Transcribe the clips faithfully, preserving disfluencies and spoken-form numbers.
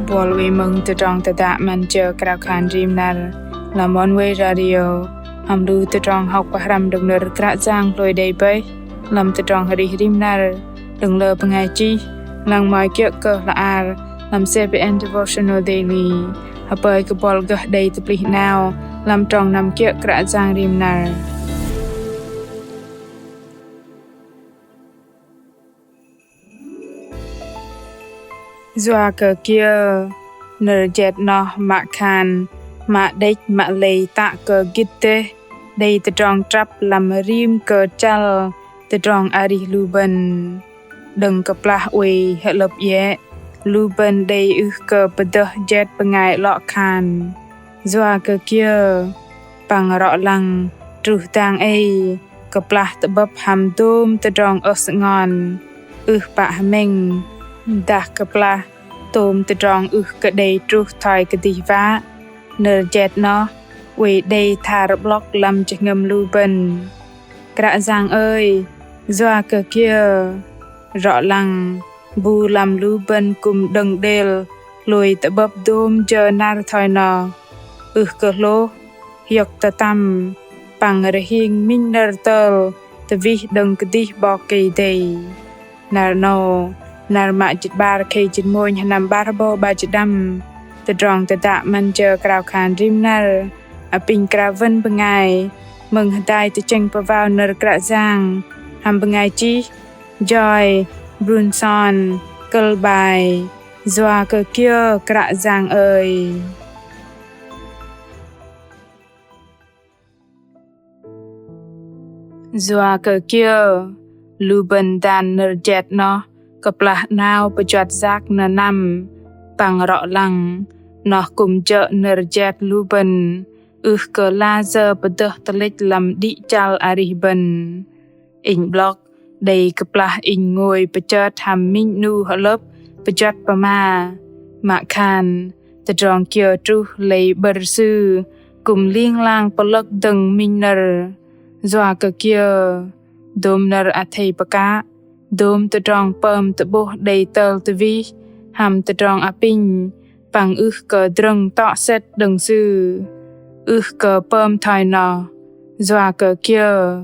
Buăl oei mơ̆ng tơdrong tơdă 'Măn Jơ Krao Khan Rim Năr lăm Oneway Radio, hăm lu tơdrong hŏk pơhrăm đơ̆ng nơ̆r Kră Yang hlôi đei bơih lăm tơdrong arih rim năr đơ̆ng lơ bơngai chih, lăng mă kiơ̆ kơ hla ar lăm C B N Devotional Daily. Hơpơi kơ buăl gơh đei tơplih 'nao lăm trong năm kiơ̆ Kră Yang rim năr. Yua kơ kiơ nơ̆r jet noh mă khan mă đĕch mă lei tă kơ gĭt dêh đei tơdrong trăp lăm rim kơ chăl tơdrong arih lu bơ̆n. Đơ̆ng kơplah oei hơlơ̆p iĕ, lu bơ̆n đei ưh kơ pơdơh jet bơngai 'lŏ khan. Yua kơ kiơ păng rŏ lăng truh dang ei kơplah tơ'bơ̆p hăm dôm tơdrong ơh sơngon, ưh pă hơmĕng, dah kơplah tôm tơdrong ưh kơ đei truh thoi kơdih wă, nơ̆r jet noh oei đei thar 'blŏk lăm jơhngơ̆m lu bơ̆n. Kră Yang ơi, yua kơ kiơ rŏ lăng bu lăm lu bơ̆n kư̆m đơ̆ng đêl hlôi tơ'bơ̆p dôm jơ năr thoi noh, ưh kơ hlôh, hiơ̆k tơtăm, păng rơhing minh nơ̆r tơl tơwih đơ̆ng kơdih 'Bok Kei-Dei. Năr 'nâu, năr mă jĭt 'bar khei jĭt mônh sơnăm 'bar rơbâu 'bar jĭt pơđăm, tơdrong tơdă 'Măn Jơ Krao Khan Rim Năr apinh krao wơ̆n bơngai mơ̆ng hơdai tơchĕng pơwao nơ̆r Kră Yang hăm bơngai chih Joy Brunson, kơ̆l 'bai Yua kơ kiơ Kră Yang ơi. Yua kơ kiơ lu bơ̆n dan nơ̆r jet noh kơplah 'nao pơjuăt yak nơnăm păng rŏ lăng, noh kư̆m jơ̆ nơ̆r jet lu bơ̆n ưh kơ la sơ̆ pơdơh tơlĕch lăm đĭ chăl arih bơ̆n. Inh 'blŏk đei kơplah inh ngôi pơchơt hăm minh 'nu hơlơ̆p pơjuăt pơma, mă khan tơdrong kiơ truh lei 'bơ̆r sư kư̆m ling lang pơlơ̆k dơ̆ng minh nơ̆r. Yua kơ kiơ dôm nơ̆r athei pơkă, dôm tơdrong pơm tơ'bôh đei tơl tơwih hăm tơdrong apinh păng ưh kơ drơ̆ng tŏ sĕt đơ̆ng sư. Ưh kơ pơm thoi noh, yua kơ kiơ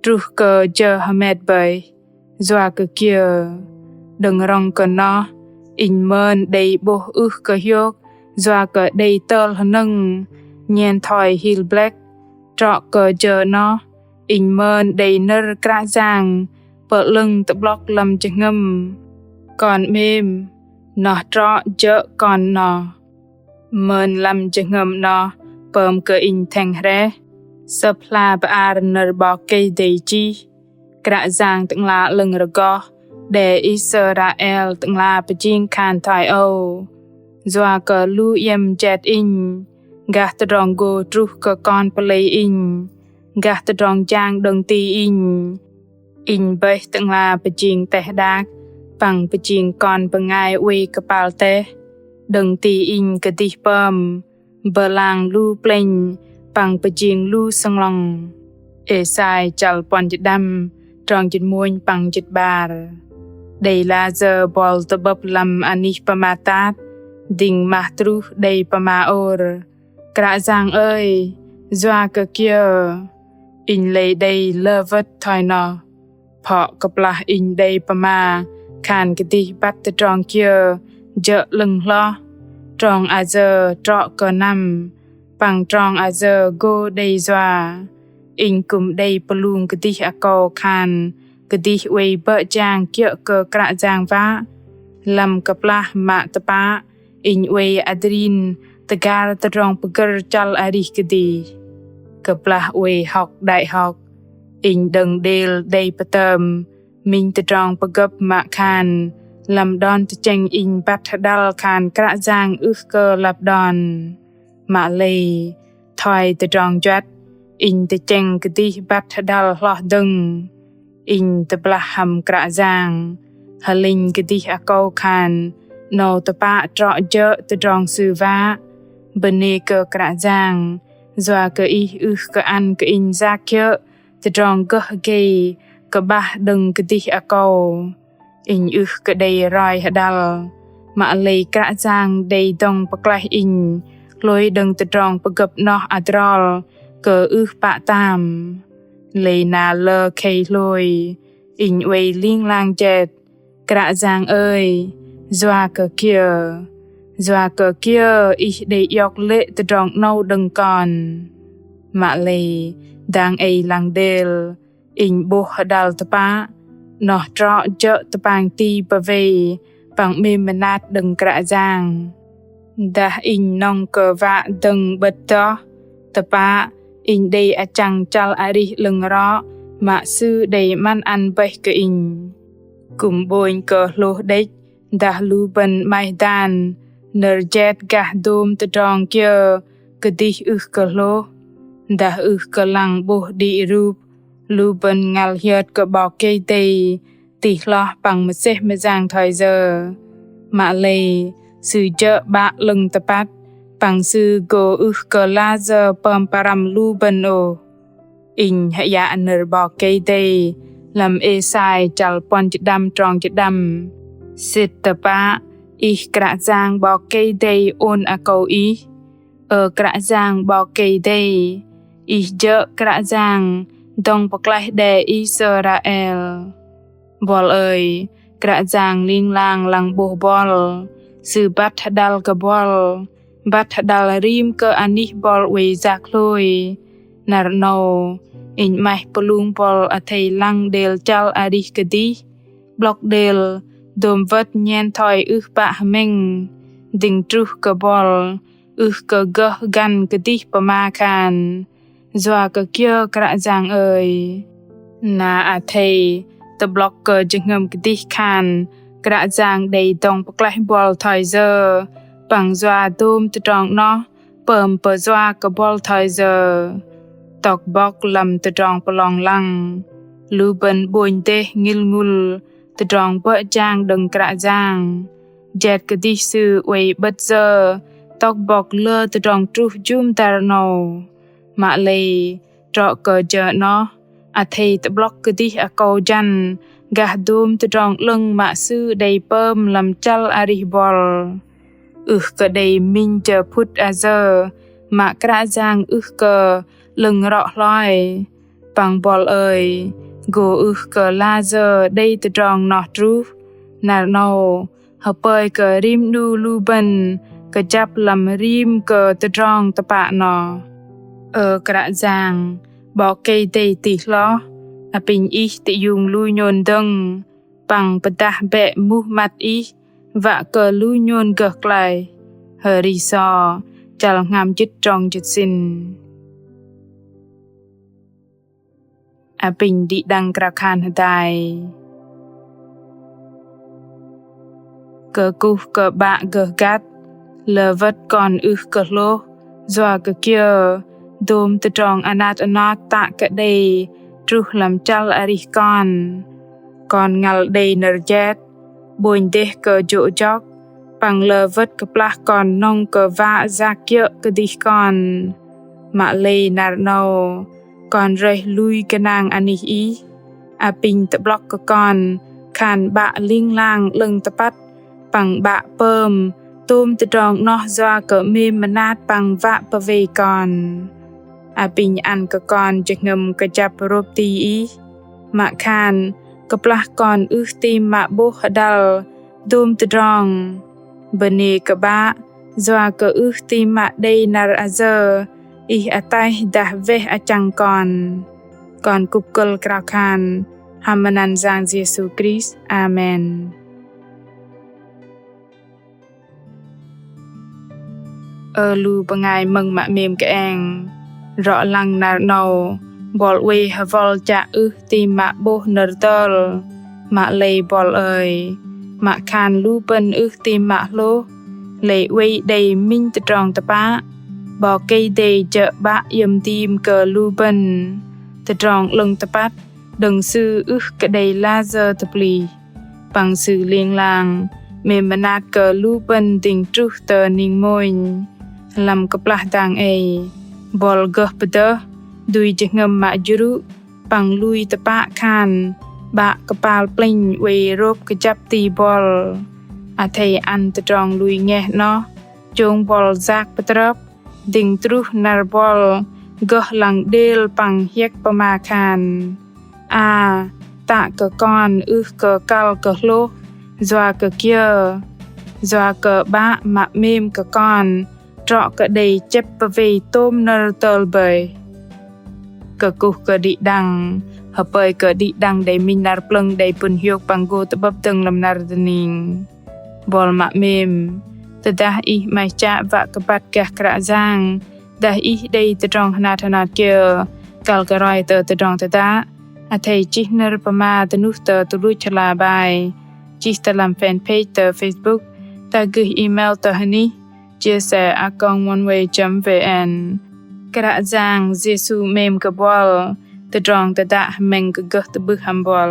truh kơ jơ hơmet bơih. Yua kơ kiơ đơ̆ng rŏng kơ noh, inh mơn đei 'bôh ưh kơ hiôk yua kơ đei tơl hơnơ̆ng nhen thoi hil blĕk. Trŏ kơ jơ noh, inh mơn đei nơ̆r Kră Yang pơ'lơ̆ng tơ'blŏk lăm jơhngơ̆m: Kon 'mêm, noh trŏ jơ̆ kon noh. Mơn lăm jơhngơ̆m noh pơm kơ inh thĕng hrĕh. Sơ̆p hla bơar nơ̆r 'Bok Kei-Dei chih: Kră Yang Tơ'ngla 'lơ̆ng rơgoh đe Israel Tơ'ngla pơjing khan thoi âu: Yua kơ lu iĕm jet Inh, gah tơdrong gô truh kơ kon pơlei Inh, gah tơdrong jang đơ̆ng ti Inh. Inh bơih Tơ'ngla pơjing teh đak păng pơjing kon bơngai oei kơpal teh, đơ̆ng ti Inh kơdih pơm bơlang lu plĕnh păng pơjing lu sơnglŏng. Êsai chăl puăn jĭt đăm, trong jĭt mônh păng jĭt 'bar. Đei la sơ̆ buăl tơ'bơ̆p lăm anih pơmat tat, dĭng mah truh đei pơma ôr: Kră Yang ơi, yua kơ kiơ inh lei đei lơ wơ̆t thoi noh? Phŏ kơplah inh đei pơma khan kơdih băt tơdrong kiơ jơ̆ 'lơ̆ng hloh, trong ayơ trŏ kơ năm, păng trong ayơ gô đei yua, inh kư̆m đei pơlung kơdih akâu khan kơdih oei bơ̆ jang kiơ̆ kơ Kră Yang wă, lăm kơplah mă tơpă inh oei adrin tơgar tơdrong pơgơ̆r chăl arih kơdih. Kơplah oei hŏk đại học, inh đơ̆ng đêl đei pơtơm minh tơdrong pơgơ̆p mă khan lăm đon tơchĕng inh băt hơđăl khan Kră Yang ưh kơ lăp đon. Mă lei thoi tơdrong juăt, inh tơchĕng kơdih băt hơđăl hloh dơ̆ng. Inh tơblah hăm Kră Yang, hơlĕnh kơdih akâu khan 'nâu tơpă trŏ jơ̆ tơdrong Sư wă. Bơnê kơ Kră Yang yua kơ Ih ưh kơ ăn kơ inh yak kiơ̆ tơdrong gơh gei kơ'bah đơ̆ng kơdih akâu. Inh ưh kơ đei roi hơđăl, Mă lei Kră Yang đei dŏng pơklaih inh hlôi đơ̆ng tơdrong pơgơ̆p 'noh adrol kơ ưh pă tam. Lei na lơ khei hlôi, inh oei ling lang jet: Kră Yang ơi, yua kơ kiơ? Yua kơ kiơ Ih đei iŏk lê̆ tơdrong 'nâu đơ̆ng kon? Mă lei dang ei lăng đêl, inh 'bôh hơdăl tơpă, 'noh trŏ jơ̆ tơpang ti pơwei păng 'mêm mơnat đơ̆ng Kră Yang. Dah inh nŏng kơ wă dơ̆ng 'bơ̆t noh, tơpă inh đei achăng chăl arih 'lơ̆ng rŏ mă Sư đei 'măn ăn bơih kơ inh. Kư̆m 'bônh kơ hlôh đĕch, dah lu bơ̆n 'maih dan nơ̆r jet gah dôm tơdrong kiơ kơdih ưh kơ hlôh, dah ưh kơ lăng 'bôh đĭ rup lu bơ̆n ngăl hiơt kơ 'Bok Kei-Dei tih hloh păng mơsêh mơyang thoi yơ. Mă lei Sư jơ̆ 'Bă 'lơ̆ng tơpăt, păng Sư gô ưh kơ layơ pơm pơrăm lu bơ̆n ôh. Inh hơyă nơ̆r 'Bok Kei-Dei lăm Êsai chăl puăn jơ̆ đăm trong jơ̆ đăm: Sĭt tơpă, Ih Kră Yang 'Bok Kei-Dei ôn akâu ih. Ơ Kră Yang 'Bok Kei-Dei, Ih jơ̆ Kră Yang dŏng pơklaih đe Israel. Buăl ơi, Kră Yang ling lang lăng 'bôh buăl, Sư băt hơdăl kơ buăl, băt hơdăl rim kơ anih buăl oei yak hlôi. Năr 'nâu, inh 'maih pơlung buăl athei lăng đêl chăl arih kơdih, 'blŏk đêl dôm wơ̆t nhen thoi ưh pă hơmĕng, dĭng truh kơ buăl ưh kơ gơh găn kơdih pơma khan: Yua kơ kiơ Kră Yang ơi? Na athei tơ'blŏk kơ jơhngơ̆m kơdih khan Kră Yang đei dŏng pơklaih buăl thoi yơ, păng yua dôm tơdrong 'noh pơm pơyua kơ buăl thoi yơ. Tŏk bŏk lăm tơdrong pơlong lăng, lu bơ̆n 'bônh dêh ngĭl ngŭl tơdrong bơ̆ jang đơ̆ng Kră Yang. Jet kơdih Sư oei 'bơ̆t yơ, tŏk bŏk lơ tơdrong truh jŭm dăr 'nâu. Mă lei trŏ kơ jơ 'noh, athei tơ'blŏk kơdih akâu jăn gah dôm tơdrong 'lơ̆ng mă Sư đei pơm lăm chăl arih buăl. Ưh kơ đei minh jơ phŭt ayơ mă Kră Yang ưh kơ 'lơ̆ng rŏ hloi. Păng buăl ơi, gô ưh kơ layơ đei tơdrong noh truh. Năr 'nâu, hơpơi kơ rim 'nu lu bơ̆n kơjăp lăm rim kơ tơdrong tơpă noh. Ơ Kră Yang, 'Bok Kei-Dei tih hloh, apinh Ih tơiung lu nhôn dơ̆ng, păng pơdah bĕ muh măt Ih wă kơ lu nhôn gơh klaih. Hơri So chăl hngam jĭt trong jĭt sĭn. Apinh đĭ đăng krao khan hơdai. Kơkuh kơ 'Bă gơh găt, lơ wơ̆t kon ưh kơ hlôh, yua kơ kiơ dôm tơdrong anat anot tă kơ đei truh lăm chăl arih kon. Kon ngăl đei nơ̆r jet, 'bônh dêh kơ jô̆ jŏk, păng lơ wơ̆t kơplah kon nŏng kơ wă yak kiơ̆ kơdih kon. Mă lei năr 'nâu, kon rơih lui gơnang anih Ih, apinh tơ'blŏk kơ kon khan 'Bă ling lang 'lơ̆ng tơpăt, păng 'Bă pơm tôm tơdrong 'noh yua kơ 'mêm mơnat păng wă pơwei kon. Apinh ăn kơ kon jơhngơ̆m kơjăp rôp ti Ih, mă khan kơplah kon ưh tam mă 'bôh hơdăl dôm tơdrong. Bơnê kơ 'Bă, yua kơ ưh tam mă đei năr ayơ Ih ataih dah weh achăng kon. Kon kŭp kơ̆l krao khan hăm măt anăn Yang Yêsu Krist. Amen. Ơ lu bơngai mơ̆ng mă 'mêm kơeng, rŏ lăng năr 'nâu, buăl oei hơwăl chă ưh tam mă 'bôh nơ̆r tơl. Mă lei buăl ơi, mă khan lu bơ̆n ưh tam mă hlôh, lei oei đei minh tơdrong tơpă, 'Bok Kei-Dei jơ̆ 'Bă iĕm dim kơ lu bơ̆n. Tơdrong 'lơ̆ng tơpăt đơ̆ng Sư ưh kơ đei layơ tơplih. Păng Sư ling lang 'mêm mơnat kơ lu bơ̆n dĭng truh tơ ning mônh. Lăm kơplah dang ei, buăl gơh pơdơh, dui jơhngơ̆m mă jrŭ, păng lui tơpă khan 'Bă kơpal plĕnh oei rôp kơjăp ti buăl. Athei ăn tơdrong lui ngeh 'noh, chông buăl yak pơtrơp, dĭng truh năr buăl gơh lăng đêl păng hiĕk pơma khan: A, tă kơ kon ưh kơ kăl kơ hlôh yua kơ kiơ? Yua kơ 'Bă mă 'mêm kơ kon trŏ kơ đei chĕp pơwei tôm nơ̆r tơl bơih. Kơkuh kơ đĭ đăng, hơpơi kơ đĭ đăng đei minh năr plơ̆ng đei pŭn hiôk păng gô tơ'bơ̆p dơ̆ng lăm năr dơning. Buăl mă 'mêm, tơdah ih 'maih chă wă kơ băt gah Kră Yang, dah ih đei tơdrong hơnat hơnat kiơ kăl kơ roi tơ tơdrong tơdă, athei chih nơ̆r pơma dơnuh tơ tơluch hla bơar, chih tơ lăm fanpage tơ Facebook, dah gơh email tơ hơnih chia sẻ a còng oneway chấm vn. Kră Yang Yêsu 'mêm kơ buăl, tơdrong tơdă hơmĕng kơ gơh tơ'bưh hăm buăl.